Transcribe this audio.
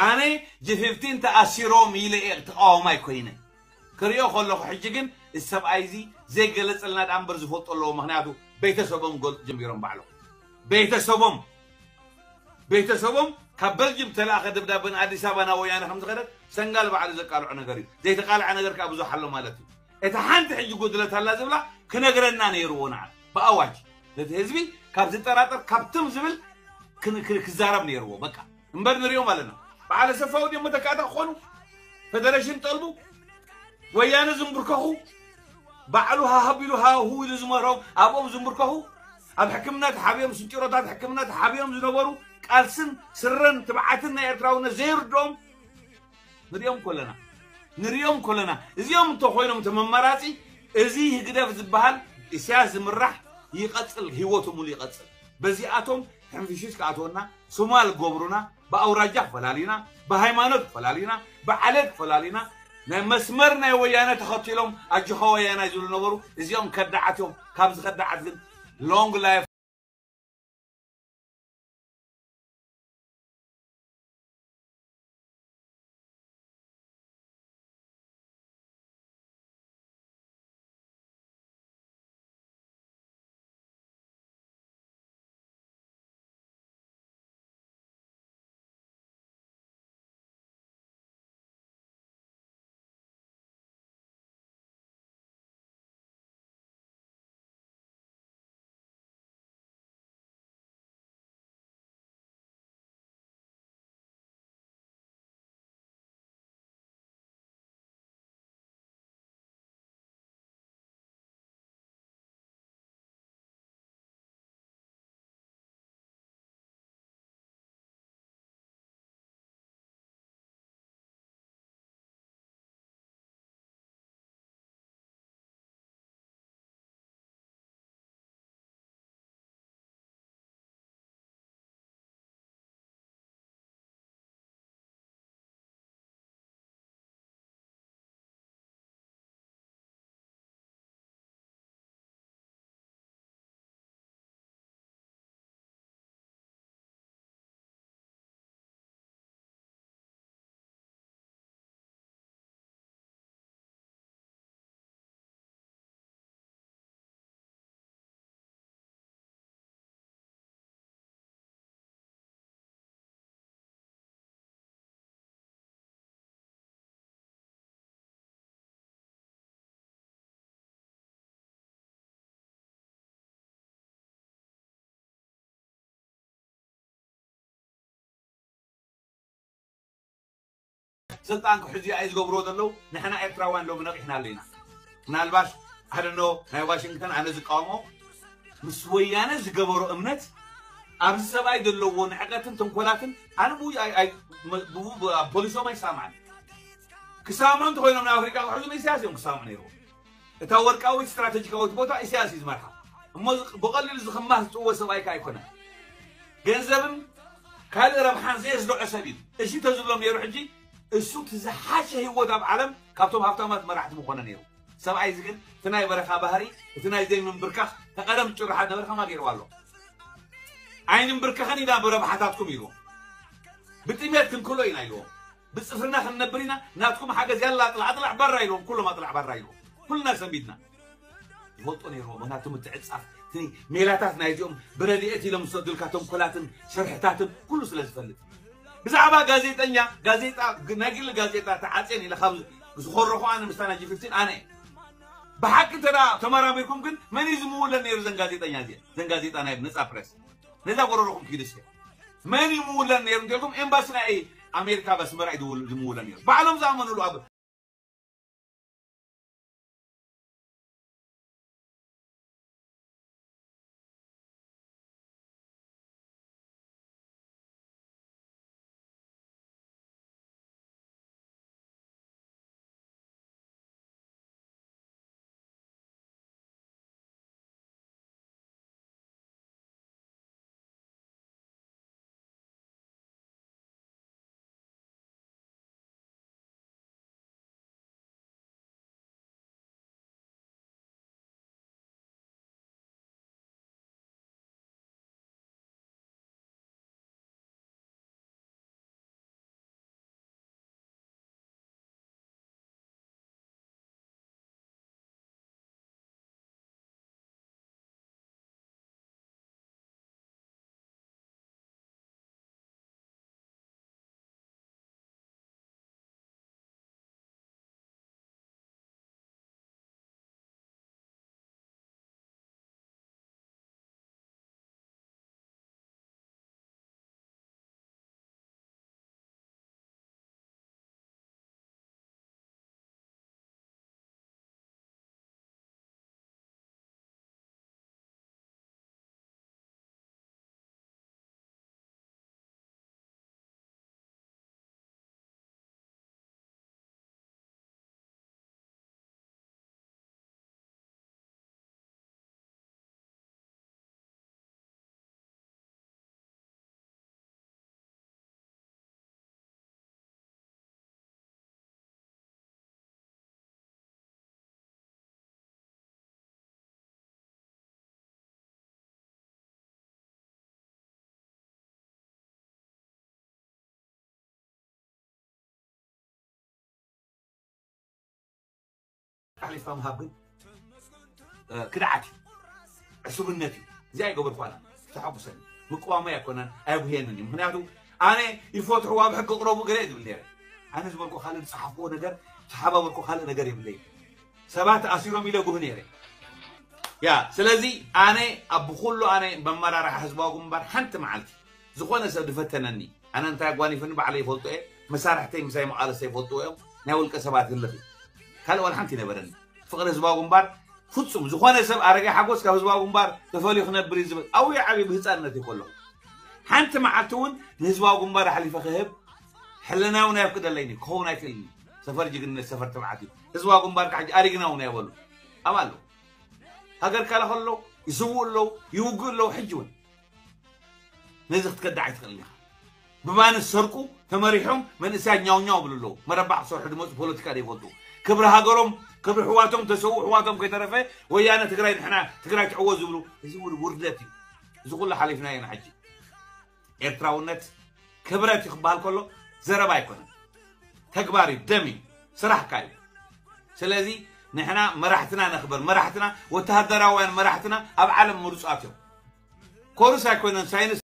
ኣነ ጂ ፊፍቲን ተኣሲሮም ኢለ እየ ተቃዋማይ ኮይነ ክሪኦ ከለኹ፣ ሕጂ ግን እዚ ሰብኣይ እዚ ዘይገለጸልና ደኣ እምበር ዝፈልጦ ኣለዎ። ምኽንያቱ ቤተሰቦም ገልጹ ጀሚሮም ባዕሎም። ቤተሰቦም ቤተሰቦም ካብ በልጅም ተለኣኸ ደብዳበ ንኣዲስ ኣበባ ናብ ወያነ ከም ዝኸደት ሰንጋል ባዕሉ ዘቃልዖ ነገር እዩ። ዘይተቃልዐ ነገር ከዓ ብዙሕ ኣሎ ማለት እዩ። እታ ሓንቲ ሕጂ ጎድለት ኣላ ዝብላ ክነግረና ነይርዎ ንዓ ብኣዋጅ ነቲ ህዝቢ ካብ ዝጠራጠር ካብ ትም ዝብል ክን- ክን- ክዛረብ ነይርዎ። በቃ እምበር ንሪኦም ኣለና። በዓል ኣሰፋ ወዲኦም መተካእታ ክኾኑ ፈደረሽን ጠልቡ ወያነ ዝንብርከኹ ባዕሉ ሃሃብ ኢሉ ሃሁ ኢሉ ዝመሮም ኣብኦም ዝንብርከኹ ኣብ ሕክምና ተሓቢኦም ስንጭሮታት ሕክምና ተሓቢኦም ዝነበሩ ቃልስን ስረን ትብዓትን ናይ ኤርትራውነት ዘይርድኦም ንሪኦም ኮለና ንሪኦም ኮለና እዚኦም እንተኾይኖም እቲ መመራፂ እዚ ህግደፍ ዝበሃል ኢሳያስ ዝምራሕ ይቐፅል ህይወቱ ሙሉ ይቐፅል በዚኣቶም ሕንፍሽሽ ክኣትወና ሶማል ገብሩና ብኣውራጃ ክፈላሊና ብሃይማኖት ክፈላሊና ብዓሌት ክፈላሊና ናይ መስመር ናይ ወያነ ተኸቲሎም ኣጆኻ ወያናይ ዝብሉ ነበሩ እዚኦም ከዳዓት እዮም ካብዚ ከዳዓት ግን long life ስልጣን ክሕዙ ኣይ ዝገብርዎ ዘለዉ ንሕና ኤርትራውያን ሎሚ ነቒሕና ኣለና ምናልባሽ ኣደኖ ናይ ዋሽንግተን ኣነ ዝቃወሞ ምስ ወያነ ዝገበሮ እምነት ኣብዚ ሰብኣይ ዘለዎ ንዕቀትን ተንኮላትን ኣነ ብ- ኣይ- ኣይ- ብ- ብ- ብ- ፖሊሶም ኣይሳምዓን ክሳምዑ እንተኮይኖም ንኣፍሪካ ክሕዙ ንኢሳያስ እዮም ክሳምዑ ነይርዎ እታ ወርቃዊት ስትራተጂካዊት ቦታ ኢሳያስ እዩ ዝመርሓ እሞ ዝ- ብቐሊሉ ዝኽማስ ዝጥወ ሰብኣይ ከ ኣይኮነን ገንዘብን ካልእ ረብሓን ዘየስድዖ ሰብ እዩ እሺ ተዝብሎም ነይሩ ሕጂ እሱ እቲ ዝሓሸ ህይወት ኣብ ዓለም ካብቶም ሃብታማት መራሕቲ ምኾነ ነይሩ ሰብኣይ እዚ ግን እቲ ናይ በረኻ ባህሪ እቲ ናይ ዘይምንብርካኽ ተቐደም ጭርሓት ነበረ ከማ ገይርዋ ኣሎ ኣይንንብርከኸን ኢና ብረብሓታትኩም ኢልዎም ብጥሜት ክንክሎ ኢና ኢልዎም ብፅፍርና ክንነብር ኢና ናትኩም ሓገዝ ያላ ኣጥላዕ ኣጥላዕ ባራ ኢልዎም ኩሎም ኣጥላዕ ባራ ኢልዎም ኩልና ሰንቢድና ይፈልጦ ነይርዎ ምክንያቱ ምትዕፃፍ እቲ ሜላታት ናይዚኦም ብረድኤት ኢሎም ዝሰዱልካ ተንኮላትን ሸርሕታትን ኩሉ ስለ ዝፈልጥ ብዛዕባ ጋዜጠኛ ጋዜጣ ናይ ግሊ ጋዜጣ ተዓፅየን ኢለ ካብ ዝኾረኹ ኣነ ምስታ ናይ ጂ ፊፍቲን ኣነ እየ ብሓቂ እንተ ተመራሚርኩም ግን መን እዩ ዝምውለን ነይሩ ዘን ጋዜጠኛ እዚአ ዘን ጋዜጣ ናይ ነፃ ፕሬስ ነዛ ጎረረኹም ኪድስ መን እዩ ምውለን ነይሩ እንተልኩም ኤምባሲ ናይ ኣሜሪካ በስመራ እዩ ዝምውለን ነይሩ ባዕሎም ዝኣመኑሉ ኣብ ሓሊፍካ ምሃብ ግን ክድዓት እዩ፣ ዕሱብነት እዩ። እዚ ኣይገበርኳን። ተሓጉሰኒ ምቅዋሙ ኣይኮነን፣ ኣየጉህየንን እዩ። ምክንያቱ ኣነ ይፈትሕዎ፣ ኣብ ሕጊ ቅረቡ ገለ ዝብል ነይረ። ኣነ ዝበልኩ ካልእ፣ ዝፀሓፍዎ ነገር፣ ዝሓባበርኩ ካልእ ነገር የብለይ። ሰባት ኣሲሮም ኢለ ጉህ ነይረ። ያ ስለዚ ኣነ ኣብ ብኩሉ ኣነ መመራርሓ ህዝባዊ ግንባር ሓንቲ መዓልቲ ዝኾነ ሰብ ዝፈተነኒ፣ ኣነ እንታይ ኣጓኒፍኒ ባዕለ ይፈልጦ እየ። መሳርሕተይ ምሳይ መቓለሰ ይፈልጥዎ እዮም። ናይ ውልቀ ሰባት ህልኽ እዩ። ካልእ ዋላ ሓንቲ ይነበረኒ። ፍቕሪ ህዝባዊ ግንባር ፍጹም ዝኾነ ሰብ ኣረጋይ ሓጎስ ካብ ህዝባዊ ግንባር ተፈልዩ ክነብር እዩ ዝብል ኣውየ ዓብየ ብህፃንነት እዩ ከለኹ። ሓንቲ መዓልቲ እውን ንህዝባዊ ግንባር ኣሕሊፈ ክህብ ሕልና እውን ኣየፍቅደለይን እዩ። ክኸውን ኣይክእልን እዩ። ሰፈር ጅግንነት ሰፈር ትብዓት እዩ። ህዝባዊ ግንባር ካሕጂ ኣሪግና እውን ኣይበሉ ኣብ ኣለዉ። ሃገር ከላኸሉ ኣለዉ፣ ይስውኡ ኣለዉ፣ ይውግኡ ኣለዉ። ሕጂ እውን ነዚ ክትከዳ ኣይትኽእልን ኢኻ። ብባን ዝሰርቁ ተመሪሖም መንእሰያት ኛው ኛው ብሉ ኣለዉ። መረባሕ ክሰርሑ ዝመፁ ፖለቲካ ዘይፈልጡ፣ ክብሪ ሃገሮም ክብሪ ኣሕዋቶም ተሰውኡ ኣሕዋቶም ከይተረፈ ወያነ ትግራይ ንሕና ትግራይ ትዕወት ዝብሉ፣ እዚ እውን ውርደት እዩ። እዚ ኩሉ ሓሊፍናዮ ንሕጂ። ኤርትራውነት ክብረት እዩ ክበሃል ከሎ ዘረባ ኣይኮነን፣ ተግባር እዩ፣ ደም እዩ፣ ስራሕካ እዩ። ስለዚ ንሕና መራሕትና ነኽብር። መራሕትና ወተሃደራውያን መራሕትና ኣብ ዓለም ምሩፃት እዮም። ኮርስ ኣይኮነን ሳይንስ